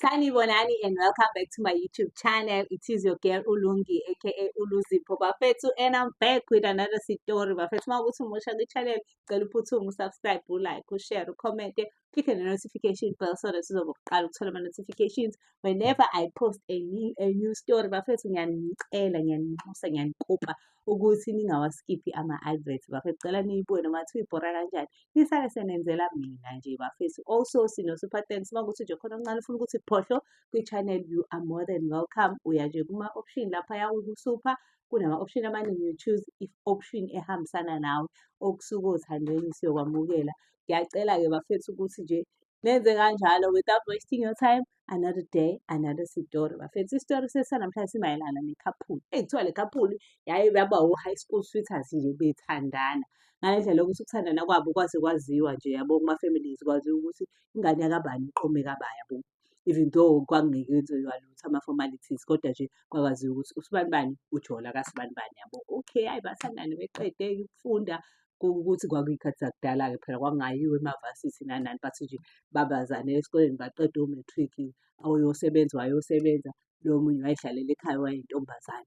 Sanibonani and welcome back to my YouTube channel. It is your girl Ulungi aka Uluzipho Bafethu and I'm back with another story. Bafethu, uma ukuthi umusha kwi-channel, cela uphuthume usubscribe, ulike, ushare, ucomment, click the notification bell so that uzobe uqala ukuthola ama-notifications whenever I post a new story. Bafethu, ngiyanicela, ngiyaninxusa, ngiyanikopa ukuthi ningawaskiphi ama-adverts. Bafethu, cela niyibuke noma kuthiwa ibhora kanjani. Nisale senenzela mina nje, bafethu. Also sino-super thanks. Uma kuthi nje khona okuncane ufuna ukuthi phohlo kwi-channel, you are more than welcome. Uya nje kuma-option laphaya uku-super, kunama-option amaningi, you choose if option ehambisana nawe, okusuke othandweni siyokwamukela. Ngiyacela-ke bafethu ukuthi nje nenze kanjalo without wasting your time. Another day, another story, bafethu. Isitori sesanamhlanje simayelana ne-couple. Eyi, kuthiwa le couple yaye yaba o-high school sweethearts nje, bethandana ngale ndlela yokuthi ukuthandana kwabo kwaze kwaziwa nje, yabo, kuma-families, kwaziwa ukuthi ingane yakabani iqome kabani, yabo. Even though kwakungeke kwenziwa lutho, ama-formalities, kodwa nje kwakwaziwa ukuthi usibani bani ujola kasibani bani, yabo. Okay, hhayi, bathandane beqede-ke ukufunda, kuwukuthi kwakuyiy'khathi zakudala-ke phela, kwakungayiwa emavasithi nani nani, but nje babazane esikoleni, baqeda o-matric, oyosebenza wayosebenza, lo omunye wayey'hlalela ekhaya, wayeyintombazane.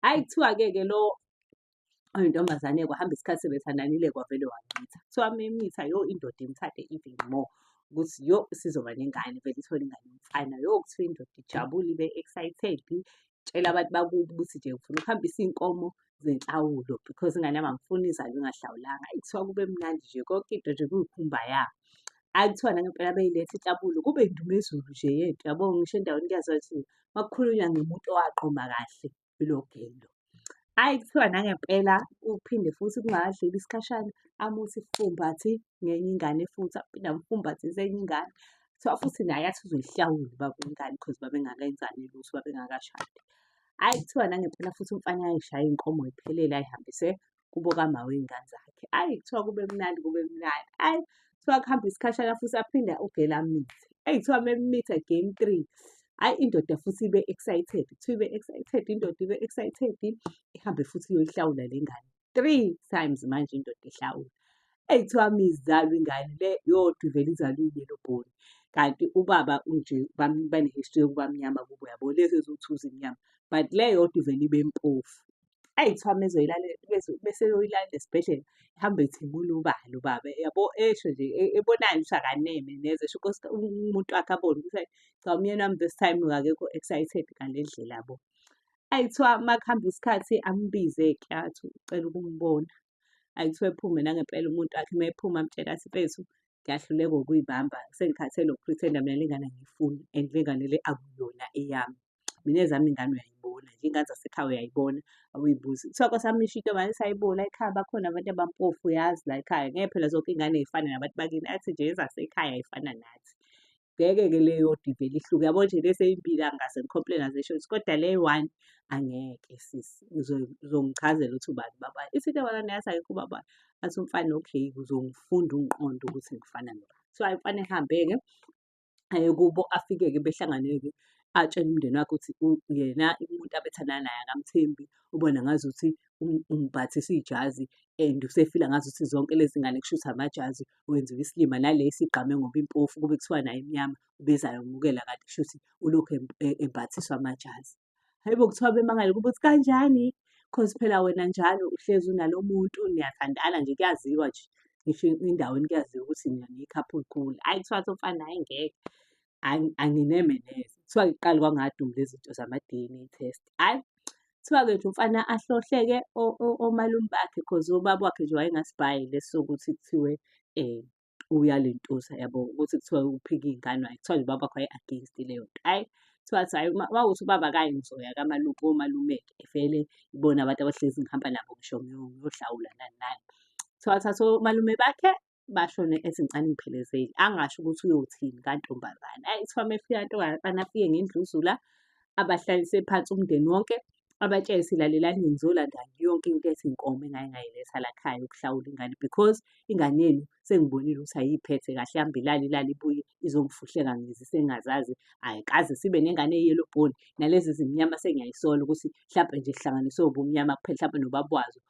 Hhayi, kuthiwa-ke ke lo oyintombazane, kwahamba isikhathi sebethandanile, kwavele wamitha. Kuthiwa memitha, yo, indoda imthande even more ukuthi yo, sizoba nengane vele, ithole ingane yomfana. Yo, kuthiwa indoda ijabule, ibe excited, tshela abantu bakubo ukuthi nje ufuna ukuhambisa iy'nkomo zenhlawulo because ingane yami angifuni izalwe ingahlawulanga. Hhayi, kuthiwa kube mnandi nje, konke into nje kuyikhumbayaya. Hhayi, kuthiwa nangempela beyiletha inhlabulo, kube indumezulu nje yento, yabo, ngisho endaweni kuyaziwa ukuthi uma kukhulunywa ngomuntu owaqoma kahle, ilo girl lo. Hhayi, kuthiwa nangempela uphinde futhi kungakadluli isikhashana amuthi fumbathi ngenye ingane futhi, aphinde amfumbathise enye ingane. Kuthiwa futhi naye athi uzoyihlawula ubaba wengane cause babengakenzani lutho, babengakashadi. Hhayi, kuthiwa nangempela futhi umfana ayay'shaya iy'nkomo y'phelele, ay'hambise kubo kama wey'ngane zakhe. Hhayi, kuthiwa kube mnandi, kube mnandi. Hhayi, kuthiwa kuhamba isikhashana futhi aphinde u-girl amithe. Eyi, kuthiwa memitha game three, hhayi, indoda futhi ibe excited. Kuthiwa ibe excited, indoda ibe excited, ihambe futhi iyoyihlawula le ngane. Three times manje indoda ihlawula. Eyi, kuthiwa mizalwa ingane le yodwa, ivele izalwe iyi-yellow bone. Kanti ubaba nje bane-history yokuba mnyama kubo, yabo, lezi eziwu-two zimnyama. But le yodwa ivele ibe mpofu. Eyi, kuthiwa bese eyoyilanda esibhedlela, ihambe ethimula ubala ubaba, yabo, esho nje ebonakala ukuthi akaneme neze, esho umuntu wakhe abone ukuthi hhayi cha, umyeni wami this time akekho excited ngale ndlela, yabo. Hhayi, kuthiwa uma kuhamba isikhathi ambize-ke athi ucela ukumbona. Hhayi, kuthiwa ephume nangempela umuntu wakhe, uma ephuma amtshele athi, "Mfethu, ngiyahluleka ukuyibamba, sengikhathele uku-pretend-a, mina le ngane angiyifuni and le ngane le akuyona eyami. Mina ezami iy'ngane uyayibona nje, iy'ngane zasekhaya uyayibona, awuy'buzi." Kuthiwa nkosi yami isho intombazane ithi, hhayi bo, la ekhaya bakhona abantu abampofu, uyazi la ekhaya ngeke phela zonke iy'ngane y'fane nabantu bakini. Athi nje ezasekhaya y'fana nathi. Ngeke-ke le yodwa ivele ihluke, yabo nje lezi ey'mbili angikaze ngi-complain-e azisho lutho, kodwa le eyi-one angeke sisi, uzongichazela ukuthi ubani ubaba. Ithi intombazane yathi akekho ubaba. Athi umfana, okay, uzongifunda ungiqonde ukuthi ngifana nobani. Kuthiwa umfana ehambe-ke aye kubo, afike-ke behlangane-ke, atshele umndeni wakhe ukuthi yena umuntu abethandana naye akamthembi, ubona ngazuthi umbhathisa ijazi and usefila ngazuthi zonke lezi ngane kushuthi amajazi, wenziwa isilima, nale isigqame ngoba impofu, kube kuthiwa nayo imnyama ubezayamukela, kanti kushuthi ulokhu embathiswa amajazi. Hhayi bo, kuthiwa bemangale kubo ukuthi kanjani? Cause phela wena njalo uhlezi unalo muntu, niyathandana nje, kuyaziwa nje, ngisho endaweni kuyaziwa ukuthi nina niyi-couple cool. Hhayi, kuthiwa athi umfana, hhayi ngeke, angineme neze. Kuthiwa kuqala kwangadumi lezi zinto zama-D_N_A test. Hhayi, kuthiwa-ke nje umfana ahlohleke omalume bakhe cause ubaba wakhe nje wayengasibhayi lesi sokuthi kuthiwe uyalentuza, yabo, ukuthi kuthiwa uphika iy'ngane. Kuthiwa nje ubaba wakhe waye-against leyo nto. Hhayi, kuthiwa athi hhayi, uma kuwukuthi ubaba akayi, ngizoya kamalume, komalume-ke vele ibona abantu abahlezi ngihamba nabo ngisho ngiyohlawula nani nani. Kuthiwa wathatha omalume bakhe bashone ethi ngicela ningiphelezele, angasho ukuthi uyothini kantombazane. Hhayi, kuthiwa uma efika kantombazane afike ngendluzula, abahlalise phansi umndeni wonke, abatshele ukuthi lalelani, ngizolanda yonke into ethi inkomo engake ngayiletha la ekhaya ukuhlawula ingane because ingane yenu sengibonile ukuthi ayiy'phethe kahle, ihambe ilale ilale ibuye izongifuhleka ngize sengingazazi. Ayikaze sibe nengane eyi-yellow bone, nalezi ezimnyama sengiyayisola ukuthi hlampe nje kuhlanganiswe ubumnyama kuphela, hlampe nobaba wazo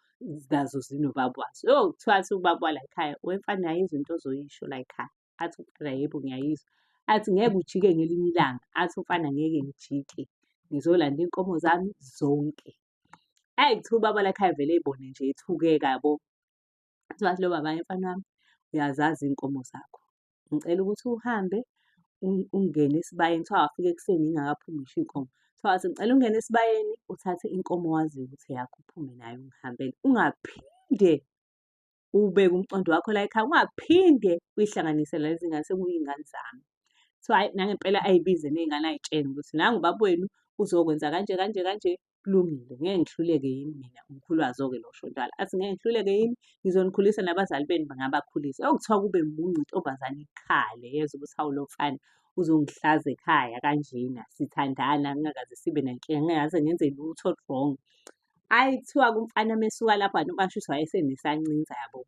nazo zinobaba wazo. Yo, kuthiwa athi ubaba wala ekhaya, we mfana, uyayizwa into ozoyisho la ekhaya? Athi umfana, yebo, ngiyayizwa. Athi ngeke ujike ngelinye ilanga, athi umfana ngeke ngijike, ngizolanda iy'nkomo zami zonke. Ayi kuthiwa ubaba layikhaya vele ey'bone nje ethukeka yabo. Kuthiwa wathi lo baba, hhayi mfana wami uyazazi iy'nkomo zakho. Ngicela ukuthi uhambe ungene esibayeni. Kuthiwa wafika ekuseni zingakaphumi ngisho iy'nkomo. Kuthiwa wathi ngicela ungene esibayeni uthathe inkomo owaziyo ukuthi eyakho uphume nayo ungihambele. Ungaphinde uwubeke umqondo wakho la ekhaya, ungaphinde uyihlanganise nalezi ngane sekuyiy'ngane zami. Kuthiwa hhayi nangempela ayibize ney'ngane ay'tshene ukuthi nangu ubaba wenu uzokwenza kanje kanje kanje, kulungile ngeke ngihluleke yini mina, umkhulu wazo-ke lo osho njalo. Athi ngeke ngihluleke yini, ngizonikhulisa nabazali benu bangabakhulisa. Okuthiwa kube muncu intombazane ikhale yezwa ukuthi hawu lo mfana uzongihlaza ekhaya kanjena, sithandana ngingakaze sibe nankinga, ngingakaze ngenze lutho olu-wrong. Hhayi kuthiwa kumfana uma esuka lapho kanti umfana shuthi wayesenesancinza yabo.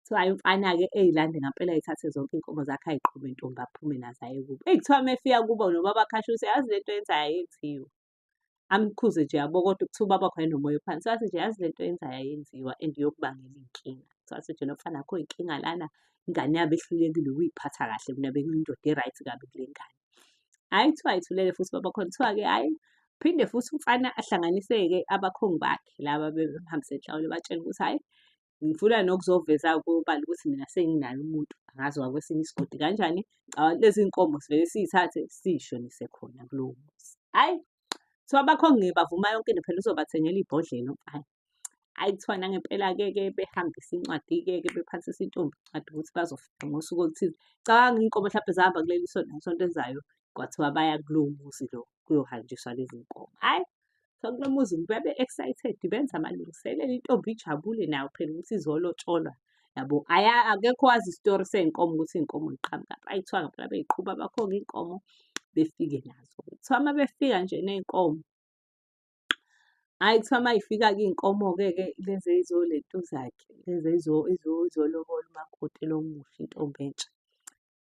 Kuthiwa hhayi umfana-ke ey'lande ngampela ey'thathe zonke iy'nkomo zakhe ay'qhube ntombi aphume nazo aye kubo. Eyi kuthiwa uma efika kubo nobaba wakhe asho ukuthi yazi le nto oyenzayo ayenziwa. Amkhuze nje yabo kodwa kuthiwa ubaba wakhe wayenomoya ophansi. Wathi nje yazi le nto oyenzayo ayenziwa and iyokubangela iy'nkinga. Kuthiwa wathi nje lo mfana akho y'nkinga lana, ingane yabo ehlulekile ukuy'phatha kahle mina bengiyindoda e-right kabi kule ngane. Hhayi kuthiwa ayithulele futhi baba khona kuthiwa-ke hhayi phinde futhi umfana ahlanganise-ke abakhongi bakhe laba bebemhambise enhlawulo batshele ukuthi hhayi ngifuna nokuzoveza kobani ukuthi mina senginaye umuntu angazi wakwesinye isigodi kanjani ngicabanga lezi nkomo sivele siy'thathe siy'shonise khona kulowo muzi. Hhayi kuthiwa abakhongi bavuma yonke into phela uzobathengela ibhodlela umfana. Hhayi kuthiwa nangempela-ke ke behambise incwadi-ke ke bephathisa intombi incwadi ukuthi bazofika ngosuku oluthize. Cabanga iy'nkomo hlampe zahamba kuleli sonto ngesonto elizayo kwathiwa baya kulowo muzi lo kuyohanjiswa lezi nkomo. Hhayi kuthiwa kulo muzi babe-excited benza amalungiselelo intombi ijabule nayo phela ukuthi izolotsholwa yabo. Akekho owazi isitori sey'nkomo ukuthi iy'nkomo ziqhamukaphi. Hhayi kuthiwa ngempela bey'qhuba abakhongi iy'nkomo befike nazo. Kuthiwa uma befika nje ney'nkomo Hhayi kuthiwa uma y'fika-ke iy'nkomo-ke ke lezi ey'zolentuza-ke lezi ey'zolobola umakoti lo omusha intombi entsha.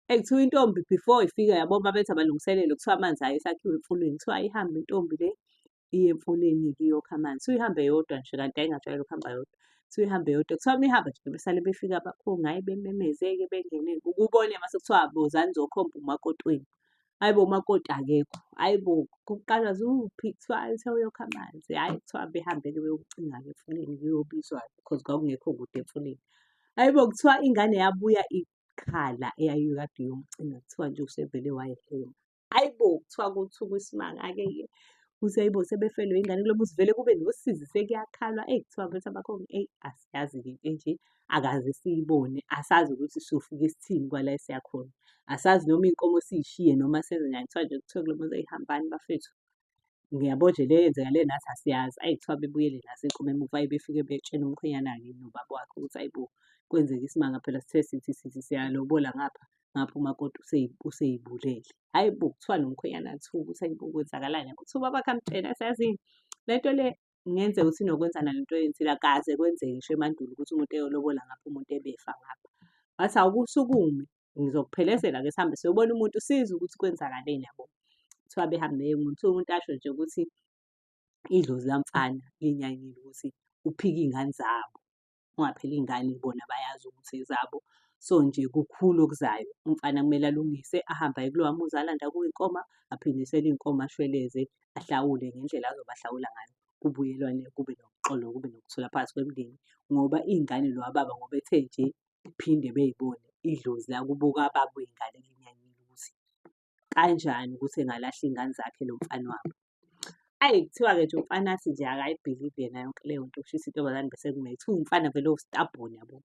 Eyi kuthiwa intombi before ifika yabo uma bethi abalungiselele kuthiwa amanzi ayesakhiwe emfuleni. Kuthiwa ayihambe intombi le iye emfuleni-ke iyokha amanzi. Kuthiwa ihambe yodwa nje kanti yayingajwayele ukuhamba yodwa. Kuthiwa ihambe yodwa. Kuthiwa uma ihamba nje besale befika abakhongi hhayi bememeze-ke bengene. Ukubone mase kuthiwa wozani nizokhomba umakoti wenu. Hhayi bo umakoti akekho, hhayi bo kuqalwa zuphi kuthiwa hhayi uthe uyokha amanzi, hhayi kuthiwa behambe-ke beyocinga-ke emfuleni kuyobizwa cause kwakungekho kude emfuleni. Hhayi bo kuthiwa ingane yabuya ikhala eyayikade iyomcinga kuthiwa nje usevele wayihhema. Hhayi bo kuthiwa kuthuka isimanga-ke ke ukuthi hhayi bo sebefelwe ingane kulo muzi vele kube nosizi sekuyakhalwa. Eyi kuthiwa bethi abakhongi eyi asiyazi-ke into enje akaze siyibone asazi ukuthi siyofike sithini kwala esiya khona. Asazi noma iy'nkomo siy'shiye noma senze njani. Kuthiwa nje kuthiwe kulo muzi eyi hambani bafethu. Ngiyabo nje le eyenzeka le nathi asiyazi. Ayi kuthiwa bebuyele nazo iy'nkomo emuva ayi befike betshena umkhwenyana-ke nobaba wakhe ukuthi ayi bo kwenzeka isimanga phela sithe sithi sithi siyalobola ngapha, ngapha umakoti usey'bulele. Hhayi bo kuthiwa nomkhwenyana athuke ukuthi hhayi bo kwenzakalani. Kuthiwa ubabakhe amtshele athi yazini le nto le kungenzeka ukuthi inokwenza nalento oyenzile akaze kwenzeke ngisho emandulo ukuthi umuntu eyolobola ngapha umuntu ebefa ngapha. Wathi awukusukume ngizokuphelezela-ke sihambe siyobona umuntu sizwe ukuthi kwenzakaleni yabo. Kuthiwa behambe umuntu umuntu asho nje ukuthi idlozi lamfana linyanyile ukuthi uphike iy'ngane zabo. Ngoba phela iy'ngane bona bayazi ukuthi ezabo. So nje kukhulu okuzayo, umfana kumele alungise ahambe aye kulowa muzi alanda kuwo iy'nkomo, aphindisele iy'nkomo ashweleze, ahlawule ngendlela azobahlawula ngayo. Kubuyelwane kube noxolo, kube nokuthula phakathi kwemindeni. Ngoba iy'ngane lowa baba ngoba ethe nje phinde bey'bone idlozi lakubo kababa wey'ngane linyanyile ukuthi kanjani ukuthi engalahla iy'ngane zakhe lo mfana wabo. Ayi kuthiwa-ke nje umfana athi nje akayibhilivi yena yonke leyo nto kushuthi intombazane bese kumele kuthiwa umfana vele owu-stubborn yabo.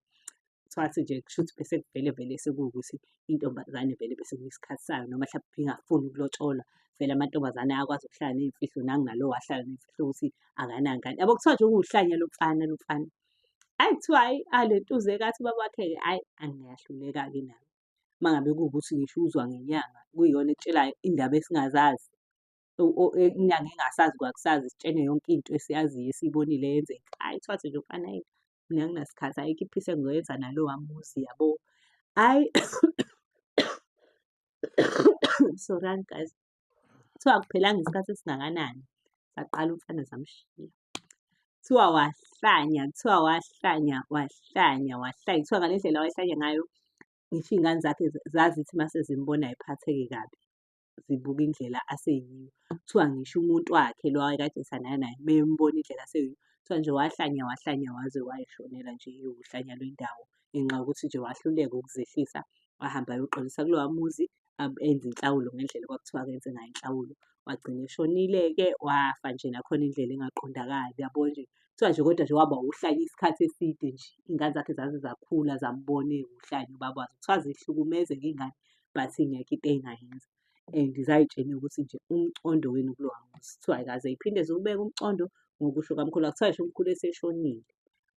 Kuthiwa athi nje kushuthi bese kuvele vele sekuwukuthi intombazane vele bese kuyisikhathi sayo noma mhlawumbe ingafuni ukulotsholwa. Vele amantombazane ayakwazi ukuhlala ney'mfihlo nangalo wahlala nemfihlo ukuthi akanangane. Yabo kuthiwa nje uwuhlanya lo mfana lo mfana. Hhayi kuthiwa hhayi alentuzeka athi ubaba wakhe-ke hhayi angiyahluleka-ke nami. Uma ngabe kuwukuthi ngisho uzwa ngenyanga kuyiyona ekutshelayo indaba esingazazi. Inyanga engasazi kwakusazi isitshene yonke into esiyaziyo esiyibonile yenzeka. Hhayi kuthiwa nje umfana hhayi mina anginasikhathi ayikho iphisi engizoyenza nalowa muzi yabo. Hhayi sorry guys. Kuthiwa akuphelanga isikhathi esingakanani saqala umfana samshiya. Kuthiwa wahlanya, kuthiwa wahlanya, wahlanya, wahlanya. Kuthiwa ngale ndlela wayehlanya ngayo. Ngisho iy'ngane zakhe zazithi uma sezimbona y'phatheke kabi, zibuka indlela aseyiyo. Kuthiwa ngisho umuntu wakhe lo ayekade ethandana naye membona indlela aseyiyo, kuthiwa nje wahlanya wahlanya waze way'shonela nje uhlanya lwendawo. Ngenxa yokuthi nje wahluleka ukuzehlisa, wahambe wayoxolisa kulowa muzi, enze inhlawulo ngendlela okwakuthiwa akenze ngayo inhlawulo. Wagcina eshonile-ke, wafa nje nakhona indlela engaqondakali yabo nje. Kuthiwa nje kodwa nje waba uhlanya isikhathi eside nje. Iy'ngane zakhe zaze zakhula zambona ewuhlanya ubaba wazo. Kuthiwa zihlukumezeka iy'ngane but ingekho into ey'ngayenza. And zay'tshela ukuthi nje umcondo wenu kulowa muzi. Kuthiwa ayikaze y'phinde ziwubeke umcondo ngokusho kamkhulu. Kuthiwa ngisho umkhulu eseshonile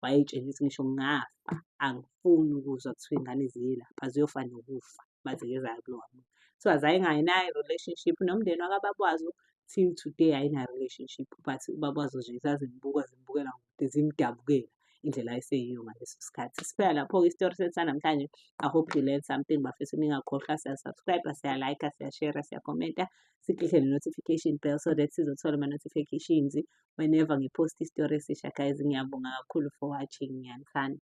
wayey'tshela ukuthi ngisho ngingafa angifuni ukuzwa kuthiwa iy'ngane ziye lapha ziyofa nokufa mazike zaya kulowa muzi. Kuthiwa zayingenayo i-relationship nomndeni wakababa wazo till today ayinayo i-relationship but ubaba wazo nje zazimbuka zimbukela kude zimdabukela indlela ayeseyiyo ngaleso sikhathi. Siphela lapho-ke isitori sethu sanamhlanje. I hope you learned something bafethu. Ningakhohlwa siya-subscribe, siya-like, siya-share, siya-comment-a, si-click-e ne-notification bell so that sizothola ama-notifications whenever ngi-post isitori esisha guys. Ngiyabonga kakhulu for watching. Ngiyanithanda.